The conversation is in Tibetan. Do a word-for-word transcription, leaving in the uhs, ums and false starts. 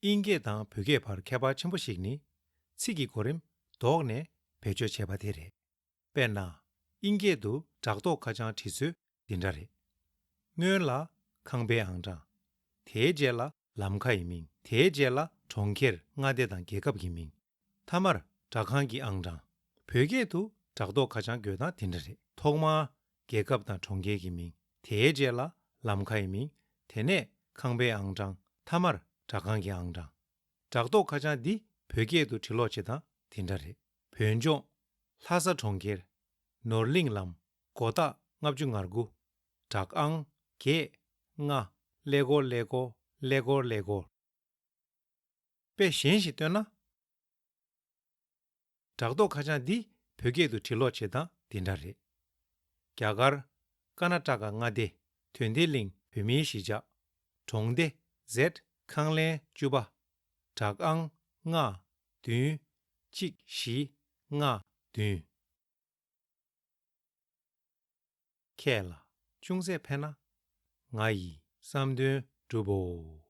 དབྱིན་སྐད་དང་བོད་སྐད་བར་ཁྱད་པར་ཆེན་པོ་ཞིག་ནི། ཚིག་གི་གོ་རིམ་ལྡོག་ནས་བེད་སྤྱོད་བྱས་པ་དེ་རེད། དཔེར་ན། དབྱིན་སྐད་དུ་སྦྲག་ཐོགས་ཁ་བྱང་བྲིས་ཚུལ་འདི་འདྲ་རེད། སྔོན་ལ་ཁང་པའི་ཨང་གྲངས། དེའི་རྗེས་ལ་ལམ་ཁའི་མིང་། དེའི་རྗེས་ལ་གྲོང་ཁྱེར་མངའ་སྡེ་དང་རྒྱལ་ཁབ་ཀྱི་མིང་། མཐའ་མར་སྦྲག་ཁང་གི་ཨང་གྲངས། བོད་སྐད་དུ་སྦྲག་ཐོགས་ཁ་བྱང་དགོས་སྟངས་དེ་འདྲ་རེད། ཐོག་མར་རྒྱལ་ཁབ་དང་གྲོང་ཁྱེར་གྱི་མིང་། དེའི་རྗེས་ལ་ལམ་ཁའི་མིང་། དེ་ནས་ཁང་པའི་ཨང་གྲངས། མཐའ་མར་སྦྲག་ཁང་གི་ཨང་གྲངས། སྦྲག་ཐོགས་ཁ་བྱང་འདི་བོད་སྐད་དུ་བྲི་ཀློག་བྱེད་སྟངས་དེ་འདྲ་རེད། བོད་ལྗོངས། ལྷ་ས་གྲོང་ཁྱེར། ནོར་གླིང་ལམ། སྒོ་རྟགས་ལྔ་བཅུ་ང་དགུ། བྲག་ཨང་བརྒྱད། ལྔ། ཀླད་ཀོར་ཀླད་ཀོར། ཀླད་ཀོར་ཀླད་ཀོར། དཔེ་གཞན་ཞིག་བཏོན་ན། སྦྲག་ཐོགས་ཁ་བྱང་འདི་བོད་སྐད་དུ་བྲི་ཀློག་བྱེད་སྟངས་འདི་འདྲ་རེད། རྒྱ་གར། ཀར་ན་ཊ་ཀ་མངའ་སྡེ། དོན་ལྡན་གླིང་། བོད་མིའི་གཞིས་ཆགས། གྲོང་སྡེ། ཟེར། ཁང་ལན་བཅུ་པ། བྲག་ཨང་། ལྔ། བདུན། གཅིག་བཞི། ལྔ། བདུན། ཁྱེད་ལ་ཅུང་ཟད་ཕན་ན། ང་ཡི་བསམ་དོན་འགྲུབ་བོ།